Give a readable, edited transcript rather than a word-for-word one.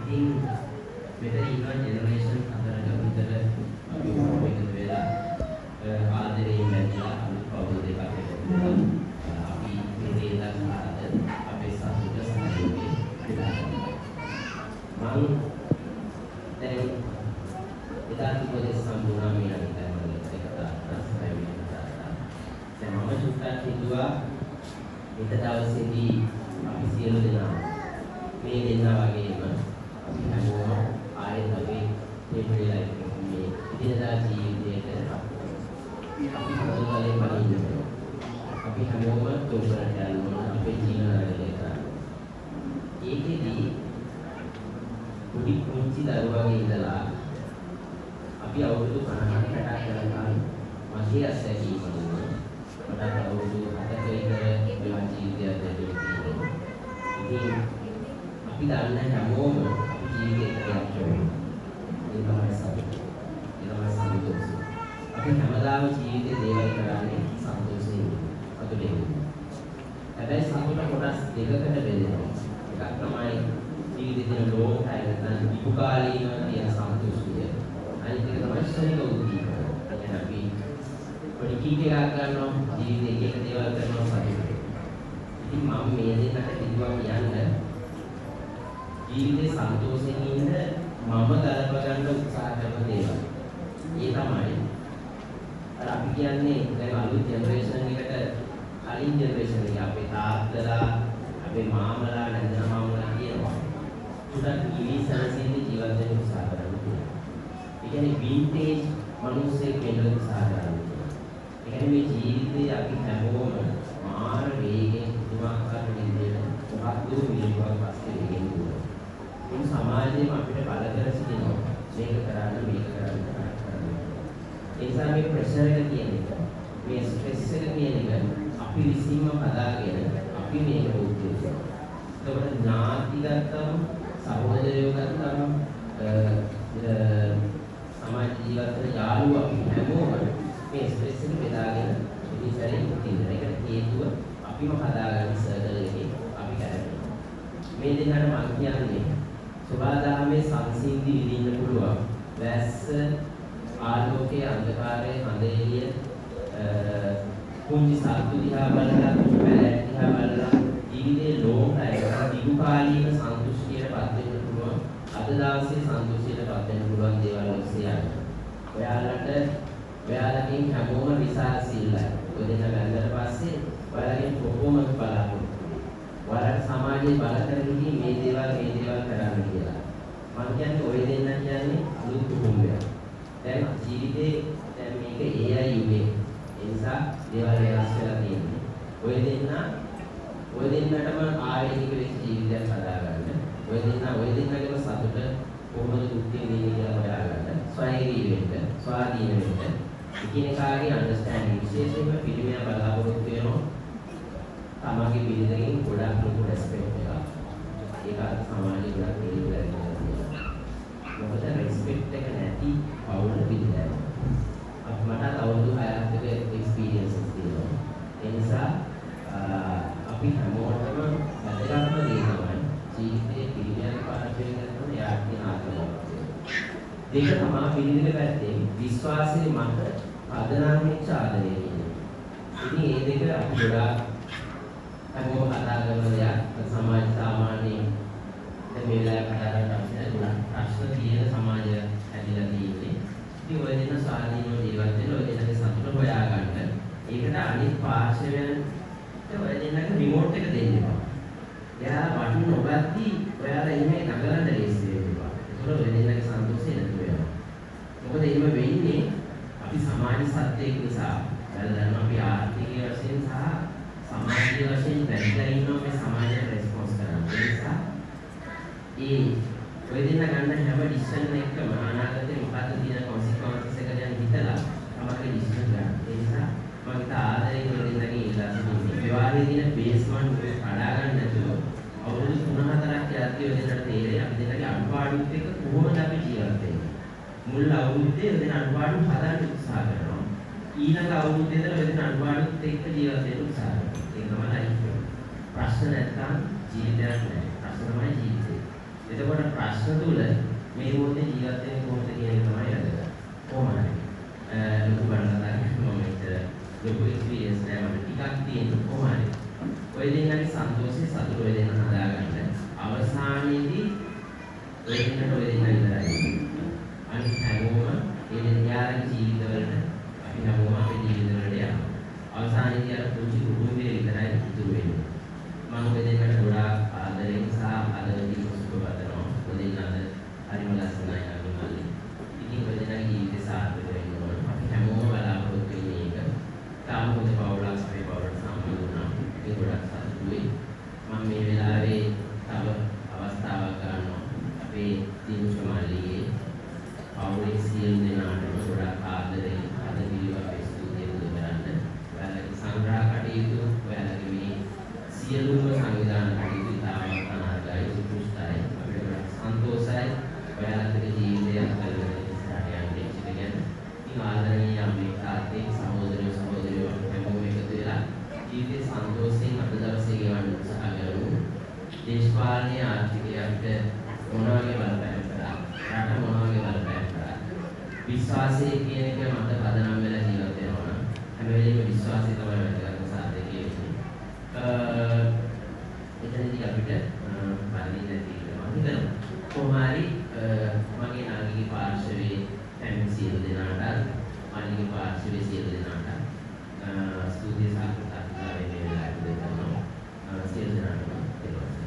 ඉතින් මෙතන ඉන්නවා ජෙනරේෂන් හතරක විතර අපි ඔක්කොම එකතු වෙලා ආදරයෙන් බැඳිලා අලුත් පවුල් දෙකක් එකතු වෙලා අපි මේ දේවල් සහ අද අපේ සතුට සහයෝගය බෙදා ගන්නවා. මං දැන් එදා උපදෙස් හම්බුණා මේ අනිත් අය මම කතා කරා, සහයෝගය කතා කරා. දැන් මම චුට්ටක් හිතුවා එක දවසේදී අපි සියලු දෙනා මේ දෙන්නා වගේම අපි හැමෝම ආයෙත් අපේ ඩේ ලයිෆ් එක, මේ එදිනදා ජීවිතයට අපි හඳු ගලේ පනින්න වෙනවා. අපි හැමෝම ජොබ් වලට යන්න ඕන, අපේ ජීවන රටේ කරන්න. ඒකෙදි පොඩි පුංචි දරුවගේ ඉඳලා අපි අවුරුදු 50ක් 60ක් යනකම්, මගේ අත්දැකීම අනුව මටත් අවුරුදු 7ක විතර විවාහ ජීවිතයක් ලැබිලා තියෙනවා. ඉතින් අපි දන්න හැමෝම අපි ජීවිතේ එක දෙයක් කරනවා. ඒ තමයි සතුට. ඒ තමයි සන්තෝෂය. අපි හැමදාම ජීවිතේ දේවල් කරන්නේ සන්තෝෂයෙන්, සතුටෙන්. හැබැයි සතුට කොටස් දෙකකට බෙදෙනවා. එකක් තමයි ජීවිතේ තියෙන ලෝං ටයිම් නැත්නම් දිගු කාලීනව තියෙන සන්තුෂ්ටිය. අනිත් එක තමයි ක්ෂණික උද්දීපන. ඒ කියන්නේ අපි පොඩි කික් එකක් ගන්නවා, ජීවිතේ එක එක දේවල් කරනවා සතුටේ. ඉතින් මම මේ දෙන්නට හිතුවා කියන්න ජීවිතේ සන්තෝෂෙන් ඉන්න මම ගලප ගන්න උත්සාහ කරන දේවල්. ඒ තමයි අර අපි කියන්නේ දැන් අලුත් ජෙනරේෂන් එකට, කලින් ජෙනරේෂන් එකේ අපේ තාත්තලා, අපේ මාමලා, නැන්දා මාමලා කියනවා චුට්ටක් නිවි සැනසීමේ ජීවත් වෙන්න උත්සාහ කරන්න කියලා. ඒ කියන්නේ වින්ටේජ් මිනිස්සෙක් වෙන්න උත්සාහ කරන්න කියලා. ඒ කියන්නේ මේ ජීවිතේ අපි හැමෝම මාර වේගෙන් පුදුමාකාර විදිහට මොකක්ද මිලිටුවක් පස්සේ වේගෙන් දුවනවා. මුළු සමාජයේම අපිට බල කර සිටිනවා මේක කරන්න, මේක කරන්න, කරන්න කරන්න. ඒ නිසා මේ ප්‍රෙෂර් එක කියන එක, මේ ස්ට්‍රෙස් එක කියන එක අපි විසින්ම හදාගෙන අපි මේකට උත්තර දෙනවා. එතකොට ඥාති ගත්තම, සහෝදරයෝ ගත්තම, අ, අ, සමාජ ජීවත් වෙන යාළුවෝ, අපි හැමෝම මේ ස්ට්‍රෙස් එක බෙදාගෙන ඉතින් සැරේ මුක්ති දෙනවා. ඒකට හේතුව අපිම හදාගන්න සර්කල් එකේ අපි කරන්නේ. මේ දෙන්නට මං කියන්නේ සොබාදහමේ සංසිඳි විඳින්න පුළුවන්. වැස්ස, ආලෝකයේ, අන්ධකාරයේ, හඳ එළිය, පුංචි සත්තු දිහා බලලා, පුංචි පැලැට් දිහා බලලා ජීවිතේ ලෝං ටයිම් දිගු කාලීන සන්තුෂ්ටියට පත් වෙන්න පුළුවන්. අද දවසේ සන්තුෂ්ටියට පත් වෙන්න පුළුවන් දේවල් ඔස්සේ යන්න. ඔයාලට ඔයාලගෙන් හැමෝම රිසල්ට්ස් ඉල්ලයි. ඔය දෙන්න වැන්දට පස්සේ ඔයාලගෙන් පර්ෆෝමන්ස් බලාපොරොත්තු වෙයි. ඔයාලට සමාජයේ බල කරගෙන මේ දේවල් මේ දේවල් කරන්න කියලා. මං කියන්නේ ඔය දෙන්න කියන්නේ අලුත් කුටුම්බයක්. දැන් ජීවිතේ දැන් මේක AI යුගය. ඒ නිසා දේවල් වෙනස් වෙලා තියෙන්නේ. ඔය දෙන්න ඔය දෙන්නටම ආවේනික වෙච්ච ජීවිතයක් හදාගන්න. ඔය දෙන්න ඔය දෙන්නගේම සතුට කොහොමද භුක්ති විඳින්නේ කියලා හොයාගන්න. ස්වෛරී වෙන්න, ස්වාධීන වෙන්න. එකිනෙකාගේ අන්ඩර්ස්ටෑන්ඩින්, විශේෂයෙන්ම පිරිමියා බලාපොරොත්තු වෙනවා තමන්ගේ බිරිඳගෙන් ගොඩක් ලොකු රෙස්පෙක්ට් එකක්. ඒක අද සමාජයේ ගොඩක් හේතු වෙලා තියෙනවා. මොකද රෙස්පෙක්ට් එක නැති පවුල පිළිලා යනවා. අපි මටත් අවුරුදු 6ක් විතර එක්ස්පීරියන්සස් තියෙනවා. ඒ නිසා අපි හැමෝටම වැදගත්ම දේ තමයි ජීවිතයේ පිරිමියාගේ පාර්ශ්වයෙන් ගත්තම එයාට තියෙන ආත්ම ගෞරවය. දෙක තමා පිරිමිගේ පැත්තෙන් විශ්වාසය මත පදනම් වෙච්ච ආදරය කියන්නේ. ඉතින් ඒ දෙක අපි ගොඩාක් හැමෝම කතා කරන දෙයක්. සමාජ සාමාන්‍යයෙන් දැන් මේ වෙලාවේ කතා කරන්න අවශ්‍ය ගොඩක් ප්‍රශ්න තියෙන සමාජයක් හැදිලා තියෙන්නේ. ඉතින් ඔය දෙන්න ස්වාධීනව ජීවත් වෙන්න, ඔය දෙන්නගේ සතුට හොයාගන්න. ඒකට අනිත් පාර්ශවයන්ට ඔය දෙන්නගේ රිමෝට් එක දෙන්න එපා. එයාලා බටන් ඔබද්දි ඔයාලා එහෙම නගලන්න ලේසි වෙන්න එපා. ඒතකොට ඔය දෙන්නගේ සන්තෝෂය නැතු වෙනවා. මොකද එහෙම වෙන්නේ අපි සමාජ සත්‍යයක් නිසා. ඔයාලා දන්නවා අපි ආර්ථිකය වශයෙන් සහ සමාජීය වශයෙන් වැටිලා ඉන්නවා මේ සමාජයට රෙස්පොන්ස් කරන්න. ඒ නිසා ඒ ඔය දෙන්න ගන්න හැම ඩිසිෂන් එකකම අනාගතේ මොකද්ද තියෙන කොන්සික්වන්සස් එක ගැන හිතලා තමන්ගේ ඩිසිෂන් ගන්න. ඒ නිසා මම ඉතා ආදරයෙන් ඔය දෙන්නගෙන් ඉල්ලා සිටින්නේ විවාහයේ තියෙන බේස්මන්ට් ඔය කඩා ගන්න නැතුව අවුරුදු 3-4ක් යද්දී ඔය දෙන්නට තේරෙයි අපි දෙන්නගේ අඩුපාඩුත් එක්ක කොහොමද අපි ජීවත් වෙන්නේ. මුල් අවුරුද්දේ ඔය දෙන්න අඩුපාඩු හදන්න උත්සාහ කරනවා. ඊළඟ අවුරුද්දේ ඉඳලා ඔය දෙන්න අඩුපාඩුත් එක්ක ජීවත් වෙන්න උත්සාහ කරනවා. ඒක තමයි ලයිෆ් එක. ප්‍රශ්න නැත්තම් ජීවිතයක් නෑ. ප්‍රශ්න තමයි ජීවිතේ. එතකොට ප්‍රශ්න ප්‍රශ්න තුල මේ මොහොතේ ජීවත් වෙන්නේ කොහොමද කියන එක තමයි වැදගත්. කොහොම හරි ලොකු බණ කතා කරන්න මම එච්චර ලොකු එක්ස්පීරියන්ස් නෑ, මට ටිකක් තියෙන. කොහොම හරි ඔය දෙන්නගේ සන්තෝෂය සතුට ඔය දෙන්න හදාගන්න. අවසානයේදී ඔය දෙන්නට ඔය දෙන්න විතරයි. අනිත් හැමෝම ඒ දෙන්න යාළගේ ජීවිතවලට, අපි හැමෝම අපේ ජීවිතවලට යනවා. අවසානයේදී අර පුංචි කුටුම්බය විතරයි ඉතුරු වෙන්නේ. මම ඔය දෙන්නට ගොඩාක් ආදරෙන් සහ හදවතින්ම සුබ පතනවා. ඔය දෙන්න අද හරිම ලස්සනයි නංගි මල්ලි. ඉතින් ඔය දෙන්නගේ ජීවිතේ සාර්ථක වෙන්න ඕන. අපි හැමෝම බලාපොරොත්තු වෙන්නේ ඒක. තාම හොඳ පවුලක් අපේ පවුලට සම්බන්ධ වුණා. ඉතින් ගොඩක් සතුටුයි. මම මේ වෙලාවේ තව අවස්ථාවක් ගන්නවා. අපේ දිනුෂ මල්ලිගේ පවුලේ සියලු දෙනාටම ගොඩක් ආදරෙන් හදවතින් අපේ ස්තුතිය පුද කරන්න. ඔයාලගේ සංග්‍රහ කටයුතු, ඔයාලගේ මේ සියලුම සංවිධාන කටයුතු ඉතාමත් අනර්ඝයි, උත්කෘෂ්ටයි. අපිට ගොඩක් සන්තෝෂයි ඔයාලත් එක්ක ජීවිතයක් කරගෙන ඉස්සරහට යන්න ඉච්ච එක ගැන. ඉතින් ආදරණීය අම්මේ, තාත්තේ, සහෝදරයෝ, සහෝදරියෝ අපි හැමෝම එකතු වෙලා ජීවිතේ සන්තෝෂයෙන් අද දවසේ ගෙවන්න උත්සාහ කරමු. දේශපාලනයේ ආර්ථිකය අපිට මොන වගේ බලපෑම් කරා, රට මොන වගේ බලපෑම් කරා, විශ්වාසය කියන එක මත පදනම් වෙලා ජීවත් වෙනවා නම් හැම වෙලෙම විශ්වාසය තමයි වැදගත්ම සාධකය වෙන්නේ. එතනදී අපිට වරදින්න නැති කියලා මම හිතනවා. කොහොම හරි මගේ නංගිගේ පාර්ශවයේ පැමිණි සියලු දෙනාටත්, මල්ලිගේ පාර්ශවයේ සියලු දෙනාටත් ස්තුතිය සහ කෘතඥතාවය මේ වෙලාවේ පුද කරනවා. සියලු දෙනාටම තෙරුවන් සරණයි.